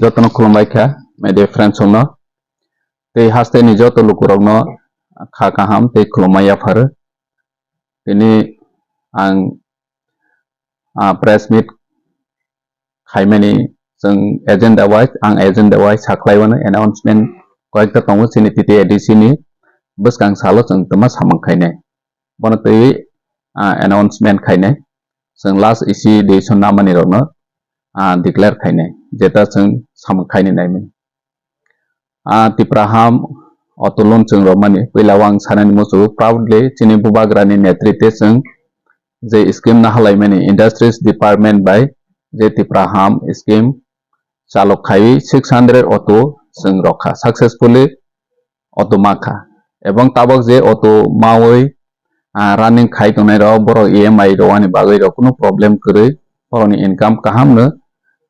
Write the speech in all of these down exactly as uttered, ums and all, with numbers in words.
Jotono khulumbai kha, media friends rokno. Tei haste ni joto lukurokno kha kaham tei khulumma yapharo. Tini ang, ah, press meet khaimani chwng agenda wise, ang agenda wise sakhlai wano announcement koyekta tongo chini T T A D C ni bwskang salo chwng twma samung khainai. Bono twi, ah, announcement khainai. Chwng last isi decision namani rokno, ah, declare khainai. Jeta chwng samung khainai naimani. Ah, Tipra ham auto loan chwng romani puila o ang sanani muchungo proudly chini bubagrani netritwe chwng je scheme nahalaimani industries department bai je Tipra ham scheme chalok khaiwi six hundred auto chwng rokha successfully auto makha. Ebong tabok je auto mawi, ah, running khai tongnai rok, borok E M I rwani bagwi rok kunu problem kwrwi, borokni income kaham no,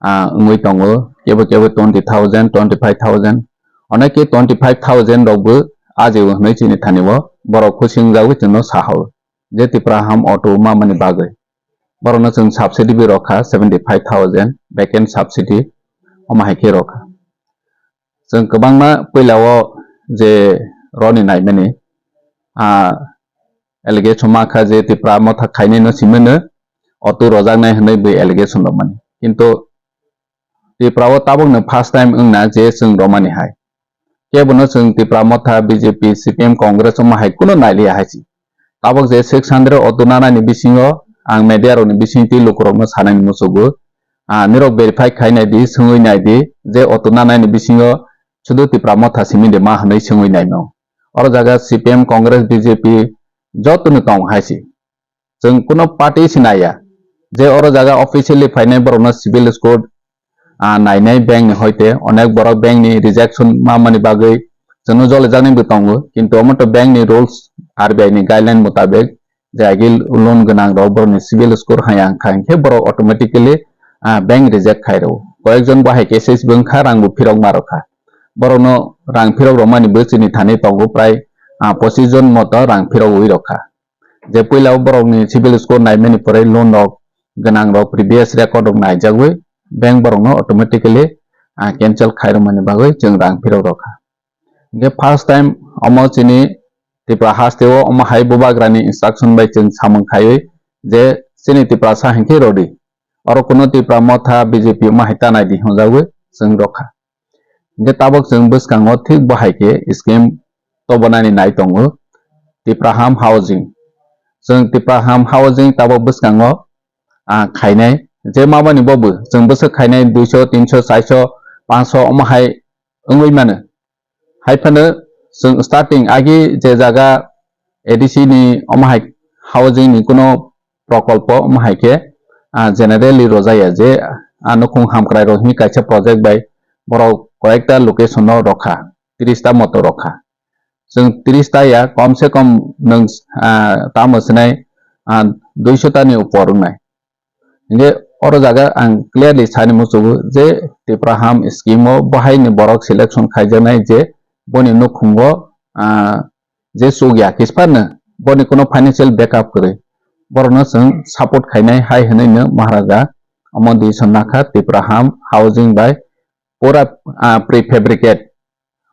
ah, wngwi tongo. Kebo kebo twenty thousand, twenty five thousand, oneke twenty five thousand rokbo ajibo hwnwi chini thani o borok khusi wngjagwi chwngno sahao je Tipra ham auto mamani bagwi. Borokno chwng subsidy bo rokha seventy five thousand, vacant subsidy omo hai khe rokha. Chwng kwbangma puila o je roni naimani, ah, allegation ma kha je Tipra motha khainai no simi no auto rojaknai hwnwi bo allegation romani. Kintu Tipra o tabok no first time wngna je chwng romani hai. Kebo no chwng Tipra motha, B J P, C P M, Congress omo hai kunu nailiya hai si. Tabok je six hundred auto nanani bisingo ang media rokni bisingtwi lukurokno sanani muchungo. Ah, nirok verify khai nai di, swngwi nai di, je auto nanani bisingo sudu Tipra motha simi de ma hwnwi swngwi nai no. Oro jaga C P M, Congress, B J P joto no tong hai si. Chwng kuno party si naiya. Je oro jaga officially phainai borokno civil score, ah, nainai bank ni hoite onek borok bank ni rejection mamani bagwi chwngno jolijaknai bo tongo. Kintu omo to bank ni rules, R B I ni guideline mutabek je agi loan gwnang rok borokni civil score haya wngkha, hinkhe borok automatically, ah, bank reject khai rwo. Koyekjon bo hai cases bo wngkha, rang bo phirok ma rokha. Borokno rang phirok romani bo chini thani tongo prai, ah, pochis jon moto rang phirogwi rokha. Je puila o borokni civil score naimani pore loan rok gwnang rok previous record rok naijagwi bank borokno automatically, ah, cancel khai rwmani bagwi chwng rang phirok rokha. Hinkhe first time omo chini Tripura haste o omo hai bubagrani instruction bai chwng samung khaiwi je chini Tiprasa hinkhe rodi. Oro kuno Tipra motha B J P omo hai ta nai di hwnjagwi chwng rokha. Hinkhe tabok chwng bwskango thik bo hai khe scheme tobonani nai tongo Tipraham housing. Chwng Tipraham housing tabok bwskango, ah, khainai je mabani bo bo chwng bwswk khainai duiso, tinso, chaiso, panso omo hai wngwi mano. Hai phano chwng starting agi je jaga A D C ni omo hai housing ni kuno prokolpo omo hai khe, ah, generally rojaya je, ah, nukhung hamkrai rok hwnwi kaisa project bai borok koyekta location no rokha, tris ta moto rokha. Chwng tris ta ya, kom se kom nwng, ah, tamo swnai, ah, duiso ta ni upor wngnai. Hinkhe oro jaga ang clearly sani muchungo je Tipraham scheme o bo hai ni borok selection khaijaknai je boni nukhungo, ah, je chukya kisphano boni kuno financial backup kwrwi, borokno chwng support khainai hai hwnwi no Maharaja omo decision nakha Tipraham housing bai pura, ah, prefabricate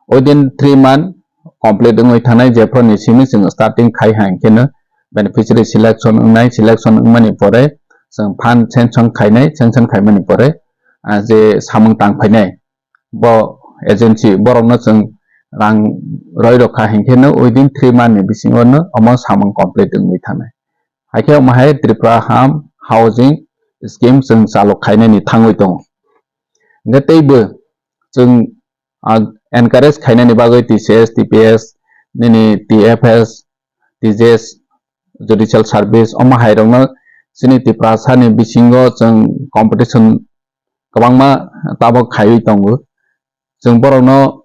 within three month complete wngwi thangnai, jephru ni simi chwng starting khai hai khe no beneficiary selection wngnai, selection wngmani pore chwng fund sanction khainai, sanction khaimani pore, ah, je samung tang phainai bo agency borokno chwng rang roi rokha hinkhe no within three month ni bisingo no omo samung complete wngwi thangnai. Haikhe omo hai Tipraham housing scheme chwng chalok khainani thangwi tongo. Hinkhe teibo chwng, ah, encourage khainani bagwi T C S, T P S, nini T F S, T J S, judicial service omo hai rokno chini Tiprasa ni bisingo chwng competition kwbangma tabok khaiwi tongo. Chwng borokno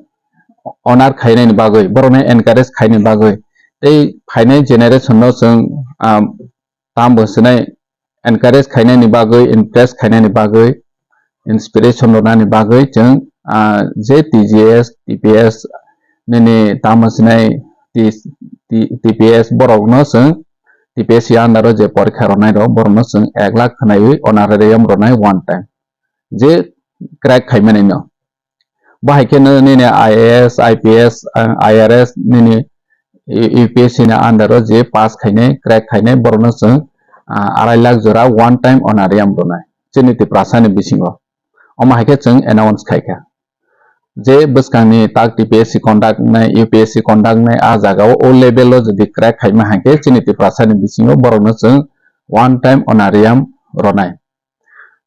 honor khainani bagwi, borokno encourage khainani bagwi tei phainai generation no chwng, ah, tambo swnai encourage khainani bagwi, impress khainani bagwi, inspiration rwnani bagwi chwng, ah, je T G S, T P S nini tamo sinai T-, T-, T P S borokno chwng T P S under o je porikha rwnai rok borokno chwng ek lakh khwnaiwi honorarium rwnai one time. Je crack khaimani no. Bo hai kheno nini I A S, I P S, ah, I R S nini U P S C ni under o je pass khainai, crack khainai, borokno chwng, ah, arai lakh jora one time honorarium rwnai chini Tiprasa ni bisingo. Omo hai khe chwng announce khai kha. Je bwskangni tak T P S C conduct nai, U P S C conduct nai, a jagao o level o jodi crack khaima hai khe chini Tiprasa ni bisingo borokno chwng one time honorarium rwnai.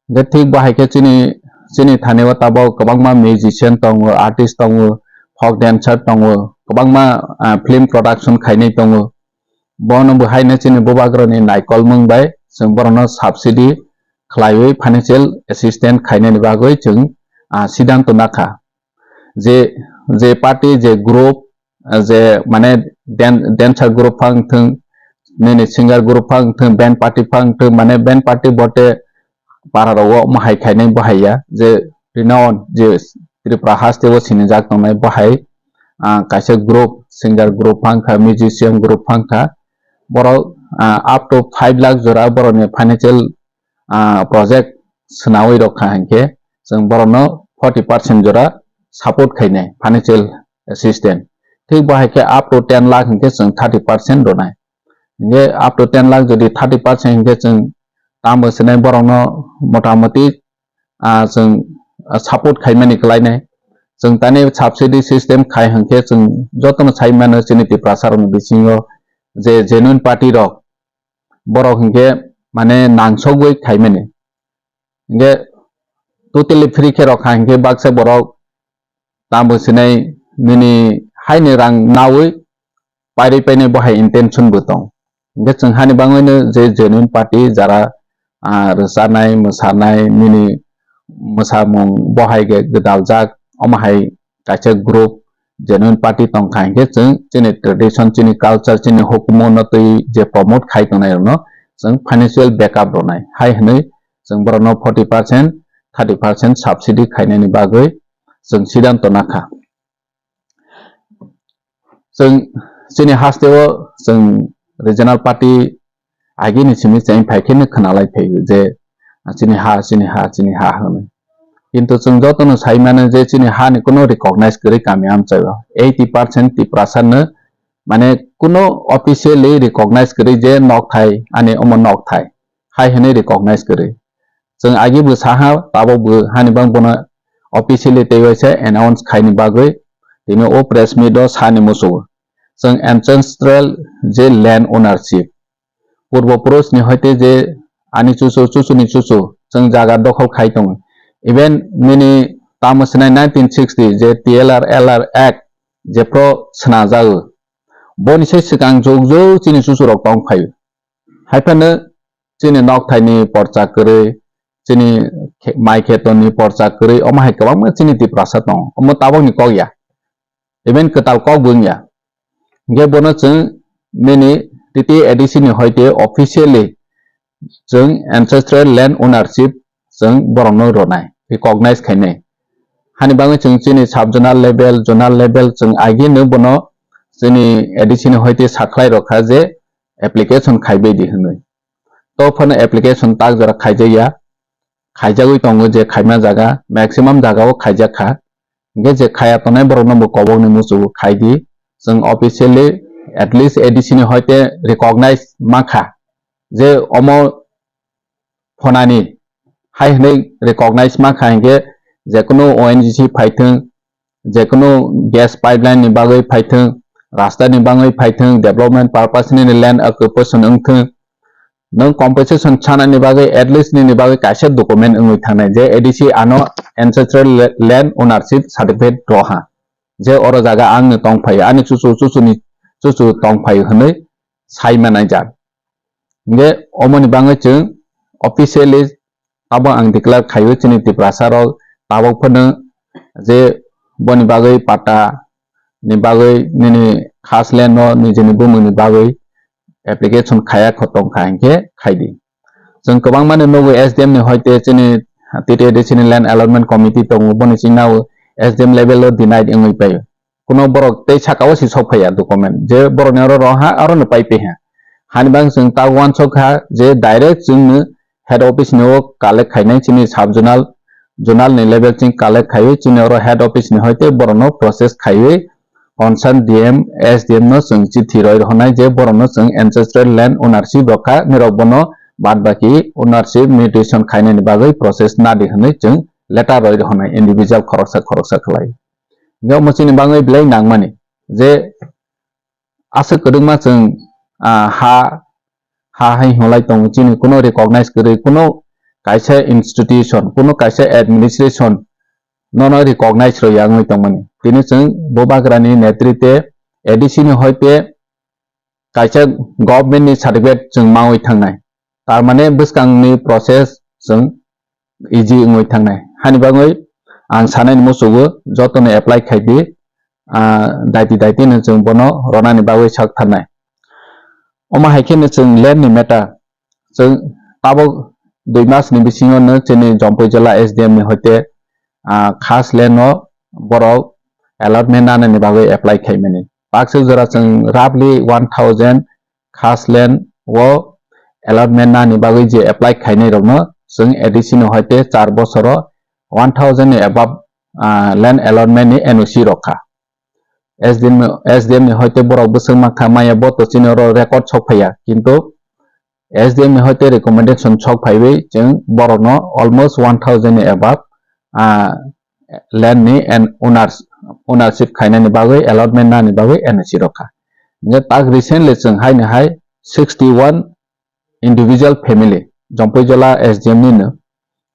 Hingkhe thik bo hai khe chini, chini thani o tabok kwbangma musician tongo, artist tongo, folk dancer tongo, kwbangma, ah, film production khainai tongo. Bono bo haino chini bubagrani naikolmung bai chwng borokno subsidy khlaiwi financial assistance khainani bagwi chwng, ah, sidanto nakha. Je, je party, je group, ah, je mane dan-, dancer group phang thung, nini singer group phang thung, band party phang thung, mane band party bote para rogo omo hai khainai bo haiya, je renowned, je Tripura haste o sinijak tongnai bo hai, ah, kaisa group, singer group phang kha, musician group phang kha, borok, ah, up to five lakh jora borokni financial, ah, project swnawi rok kha hinkhe chwng borokno forty percent jora support khainai financial assistance. Thik bo hai khe up to ten lakh hinkhe chwng thirty percent rwnai. Hinkhe up to ten lakh jodi thirty percent hinkhe chwng tamo swnai borokno motamoti, ah, chwng, ah, support khaimani kwlainai. Chwng tani subsidy system khai hinkhe chwng jotono sai mano chini Tiprasa rokni bisingo je genuine party rok borok hinkhe mane nangsogwi khaimani. Hinkhe totally free khe rok kha hinkhe baksa borok tamo sinai nini haini rang nawi pairwi painai bo hai intention bo tong. Hinkhe chwng hani bangwino je genuine party jara, ah, rwchanai, mwsanai, nini mwsamung bo hai khe gwdaljak, omo hai kaisa group genuine party tong kha hinkhe chwng chini tradition, chini culture, chini hukumu no twi je promote khai tongnai rokno chwng financial backup rwnai. Hai hwnwi chwng borokno forty percent, thirty percent subsidy khainani bagwi chwng sidanto nakha. Chwng chini haste o chwng regional party agini simi cheng phai khe no khwnalai phai je, "Chini ha, chini ha, chini ha," hwnwi. Kintu chwng jotono sai mano je chini ha ni kuno recognize kwrwi kami amchai o. Eighty percent Tiprasa no mane kuno officially recognize kwrwi je nokthai, ani omo nokthai hai hwnwi recognize kwrwi. Chwng agi bo saha, tabok bo hani bang bono officially tei waisa announce khaini bagwi tini o press meet o sani muchungo. Chwng ancestral je land ownership, purbo purush ni hoite je ani chuchu, chuchu ni chuchu, chwng jaga dokhol khai tongo. Even nini tamo sinai nineteen sixty je T L R L R Act jephru swnajago, boni se swkang jug jug chini chuchu rok tong phaio. Haiphano chini nokthaini porcha kwrwi, chini khe-, mai khetoni porcha kwrwi, omo hai kwbangma chini Tiprasa tongo. Omo tabokni kok ya. Even kwtal kok bo wngya. Hinkhe bono chwng nini T T A D C ni hoite officially chwng ancestral land ownership chwng borokno rwnai, recognize khainai. Hani bagwi chwng chini sub-zonal level, zonal level chwng agini bono chini A D C ni hoite sakhlai rokha je application khaibai di hwnwi. To phano application tak jora khaijakya, khaijagwi tongo je khaima jaga, maximum jaga o khaijakha. Hinkhe je khaya tongnai borokno bo kobokni muchungo khai di. Chwng officially at least A D C ni hoite recognize mankha je omo phonani hai hwnwi recognize mankha hinkhe jekunu O N G C phaithwng, jekunu gas pipeline ni bagwi phaithwng, rasta ni bagwi phaithwng, development purpose ni land occupation wngthwng, nwng compensation sanani bagwi at least nini bagwi kaisa document wngwi thangnai je A D C ano ancestral la-, land ownership certificate roha, je oro jaga ang no tong phaio, ani chuchu chuchuni chuchu tong phaio hwnwi sai manai jak. Hinkhe omoni bagwi chwng officially abo ang declare khaio chini Tiprasa rok tabok phano je boni bagwi patta ni bagwi nini khas land no nijini bumung ni bagwi application khaya kho tong kha hinkhe khai di. Chwng kwbangma ni nugo S D M ni hoite chini T T A D C ni land allotment committee tongo, boni chini nao S D M level o denied wngwi paio. Kuno borok tei saka o si sok phaiya document je borok ni oro roha aro no pai piha. Hani bang chwng ta uansuk kha je direct chwng no head office ni o collect khainai chini sub zonal zonal ni level chwng collect khaiwi chini oro head office ni hoite borokno process khaiwi concern D M, S D M no chwng chithi roi rwhwnai je borokno chwng ancestral land ownership rokha, nirok bono bad baki ownership mutation khainani bagwi process nadi hwnwi chwng letter roi rwhwnai individual khoroksa khoroksa khlai. Hingke omo chini bagwi belai nangmani je aswk kwrwngma chwng, ah, ha, ha hai hwnlai tongo, chini kuno recognize kwrwi, kuno kaisa institution, kuno kaisa administration nono recognize rwya wngwi tongmani. Tini chwng Bubagrani netrite A D C ni hoite kaisa government ni certificate chwng mangwi thangnai. Tar mane bwskangni process chwng easy wngwi thangnai. Hani bagwi ang sanani muchugo jotono apply khai di, ah, daiti daiti no chwng bono ronani bagwi sak tharnai. Omo hai khe no chwng land ni matter, chwng tabuk dui mas ni bisingo no chini Jampui jila S D M ni hoite, ah, khas land o borok allotment nanani bagwi apply khaimani. Baksa jora chwng roughly one thousand khas land o allotment nani bagwi je apply khainai rokno chwng A D C no hoite char bosoro one thousand ni above, ah, land allotment ni N O C rokha. S D M, S D M ni hoite borok bwswk mankha maya bo to chini oro record sok phaiya, kintu S D M ni hoite recommendation sok phaiwi chwng borokno almost one thousand ni above, ah, land ni and owners, ownership khainani bagwi allotment nani bagwi N O C rokha. Hingke tak recently chwng haini hai sixty one individual family, Jampui jila S D M ni no,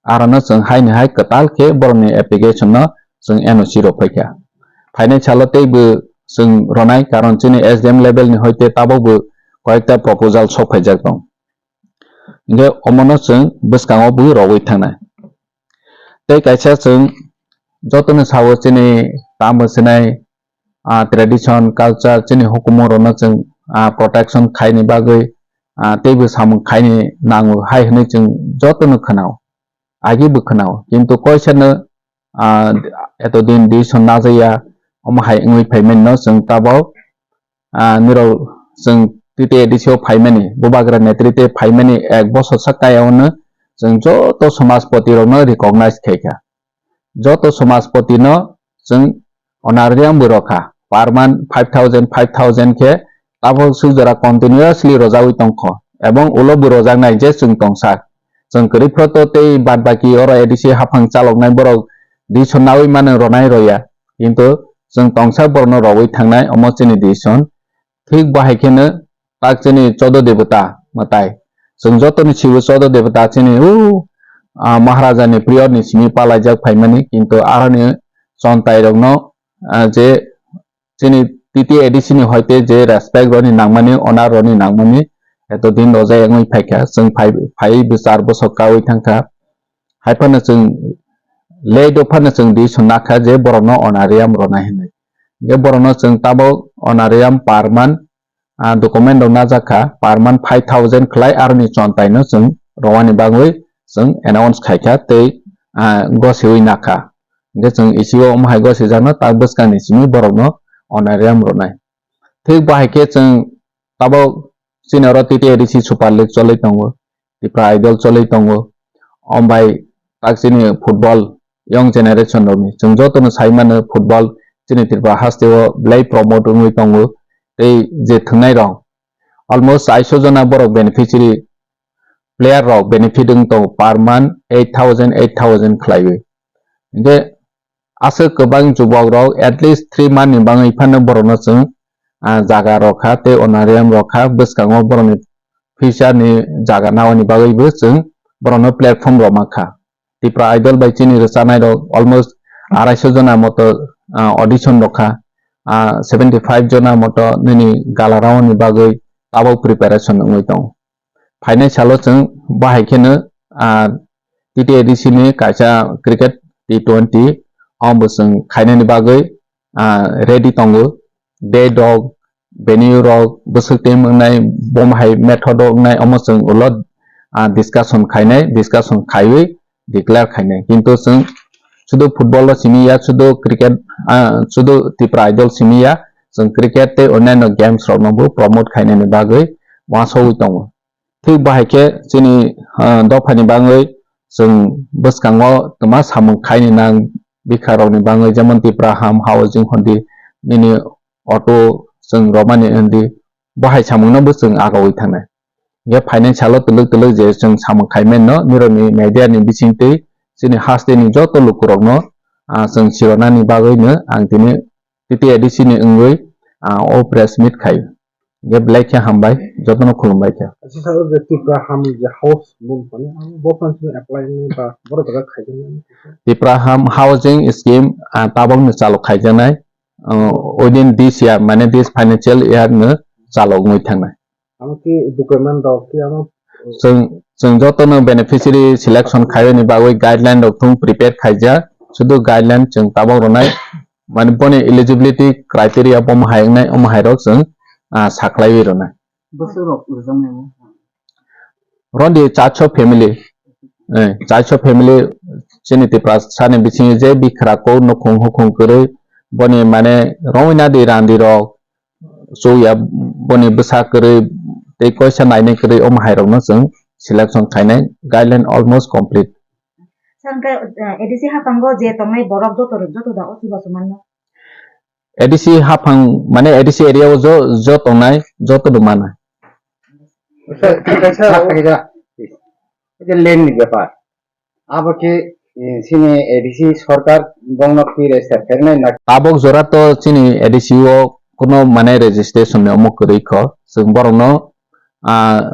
arano chwng haini hai kwtal khe borokni application no chwng N O C rok phaikha. Phainai salo tei bo chwng ronai, karon chini S D M level ni hoite tabuk bo koyekta proposal sok phaijak tong. Hingke omono chwng bwskango bo rogwi thangnai. Tei kaisa chwng jotono sao chini tamo sinai, ah, tradition, culture, chini hukumu rokno chwng, ah, protection khaini bagwi, ah, teibo samung khaini nango hai hwnwi chwng jotono khwnao, agi bo khwnao. Kintu koisano, ah, eto din decision najaya, omo hai wngwi phaimani no chwng tabuk, ah, nirok chwng T T A D C o phaimani, Bubagra netrite phaimani ek bosor sak kaya ono chwng joto somajpoti rokno recognize khaikha. Joto somajpoti no chwng honorarium bo rokha, per month five thousand, five thousand khe tabuk suk jora continuously rojagwi tongkho, ebong ulo bo rojaknai je chwng tongsa. Chwng kwrwi phro to tei bad baki oro A D C haphang chaloknai borok decision naui mano ronai roya, kintu chwng tongsa borokno rogwi thangnai omo chini decision. Thik bo hai kheno tak chini chodo debota mwtai. Chwng jotoni sibo chodo debota chini u, ah, Maharaja ni period ni simi palaijak phaimani, kintu aroni chontai rokno, ah, je chini T T A D C ni hoite je respect roni nangmani, honor roni nangmani, eto din rojak wngwi phaikha, chwng phai, phai bwsar bosok kaui thangkha. Hai phano chwng late o phano chwng decision nakha je borokno honorarium rona hinwi. Hingke borokno chwng tabuk honorarium per month, ah, document rok najak kha, per month five thousand khlai aroni chontai no chwng rowani bagwi chwng announce khaikha tei, ah, gosiwi nakha. Hingke chwng isio omo hai gosijakno tak bwskangni simi borokno honorarium rwnai. Thik bo hai khe chwng tabuk chini oro T T A D C Super League cholwi tongo, Tipra Idol cholwi tongo. Om bai tak chini football young generation rokni chwng jotono sai mano football chini Tripura hasteo belai promote wngwi tongo. Tei je thwngnai rok almost aisho jona borok beneficiary player rok benefit wng tongo per month eight thousand, eight thousand khlaiwi. Hingke aswk kwbang jubok rok at least three month ni bagwi phano borokno chwng, ah, jaga rokha tei honorarium rokha, bwskango borokni future ni jaga naoni bagwibo chwng borokno platform rok mankha. Tipra Idol bai chini rwchanai rok almost arai sho jona moto, ah, audition rokha, ah, seventy five jona moto nini gala round ni bagwi tabuk preparation wngwi tongo. Phainai salo chwng bahai kheno, ah, T T A D C ni kaisa cricket T twenty omo chwng khainani bagwi, ah, ready tongo. Date rok, venue rok, bwswk team wngnai, bom hai method rok wngnai, omo chwng ulo, ah, discussion khainai, discussion khaiwi declare khainai. Kintu chwng sudu football o simi ya, sudu cricket, ah, sudu Tipra Idol simi ya, chwng cricket tei onyaino games rokno bo promote khainani bagwi uansugwi tongo. Thik bahai khe chini, ah, dophani bagwi chwng bwskango twma samung khaini nang bikha rokni bagwi, jemon Tipra Ham Housing hondi, nini auto chwng romani hondi, bo hai samungno bo chwng agawi thangnai. Hingke financial o twlwk twlwk je chwng samung khai mano, nirokni media ni bisingtwi chini hasteni joto lukurokno, ah, chwng sironani bagwino ang tini T T A D C ni wngwi, ah, o press meet khai. Hingke belai khe hambai, jotono khulumbai khe. Asisa o je Tipra Ham je house loan phano, ang bo phano sini apply wngwi ba borok jaga khaijaknai. Tipra Ham Housing Scheme, ah, tabokno chalo khaijaknai, ah, within this year, mane this financial year no chalo wngwi thangnai. Amo ki document rok ki amo Chwng, chwng jotono beneficiary selection khaiyani bagwi guideline rok thung prepare khaijak. Sudu guideline chwng tabok rwnai, mane boni eligibility criteria bomo hai wngnai, omo hai rok chwng, ah, saklaiwi rwnai. Bwswk rok rwjaknai bo? Rondi chacho family, eh, chacho family chini Tiprasa ni bisingo je bikhra kok nukhung hukhung kwrwi, boni mane rowina di randi rok, chuya boni bwsa kwrwi tei koisa nainai kwrwi, omo hai rokno chwng selection khainai, guideline almost complete. Sir, hwnkhe, eh, A D C haphango je tongnai borok joto, joto da o chubachu manno? A D C haphang, mane A D C area o jo, jo tongnai, joto no mana. Sir, sir, sir, sir, sir, sir, land ni bepar. Abo khe, eh, chini A D C sorkar bongno kwi register khainai na? Tabok jora to chini A D C o kuno mane registration ni omo kwrwi kho. Chwng borokno, ah,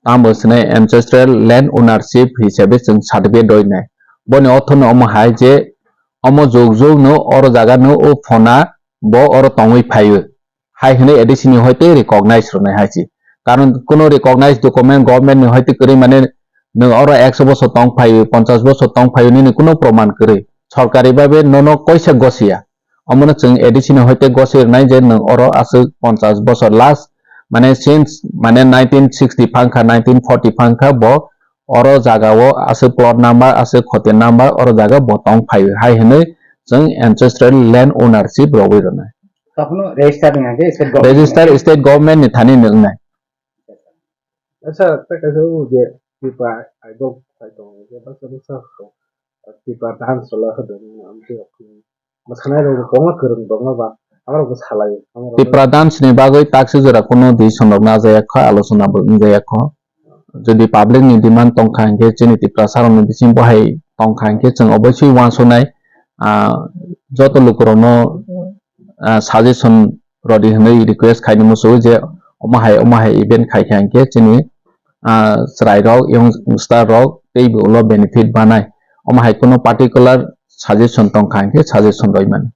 tamo swnai ancestral land ownership hisabe chwng certificate rwi nai. Boni ortho no omo hai je omo jug jug no oro jaga no o phona bo oro tongwi phaio. Hai hwnwi A D C ni hoite recognize rwnai hai se. Karon kuno recognize document government ni hoite kwrwi mane nwng oro ekso bosor tong phaio, ponchash bosor tong phaio, nini kuno proman kwrwi. Sorkari babe nono koisa gosiya. Omono chwng A D C ni hoite gosi rwnai je nwng oro aswk ponchash bosor last, mane since mane nineteen sixty phangkha, nineteen forty phangkha bo oro jaga o aswk plot number, aswk khotir number oro jaga bo tong phaio. Hai hwnwi chwng ancestral land ownership rogwi rwnai. Tokno register ni hwnke state government Register ni. State government ni thani ni wngnai. Acha, tei kaisa o je Tipra Aidok phai tongo, je baksa baksa Tipra dance chwla hodo, amtwi rok mwsanai rok kwbangma kwrwng tongo ba, abo rok bw salai. Tipra dance ni bagwi taksi jora kuno decision rok najaya kho, alochona bo wngjaya kho. Jodi public ni demand tongkha hinkhe, chini Tiprasa rokni bising bo hai tongkha hinkhe, chwng obosui uansuknai, ah, joto lukurokno, ah, suggestion rwdi hwnwi request khaini muchungo je omo hai, omo hai event khaikha hinkhe chini, ah, chwrairok, youngster rok teibo ulo benefit banai. Omo hai kunu particular suggestion tongkha hinkhe suggestion rwimani.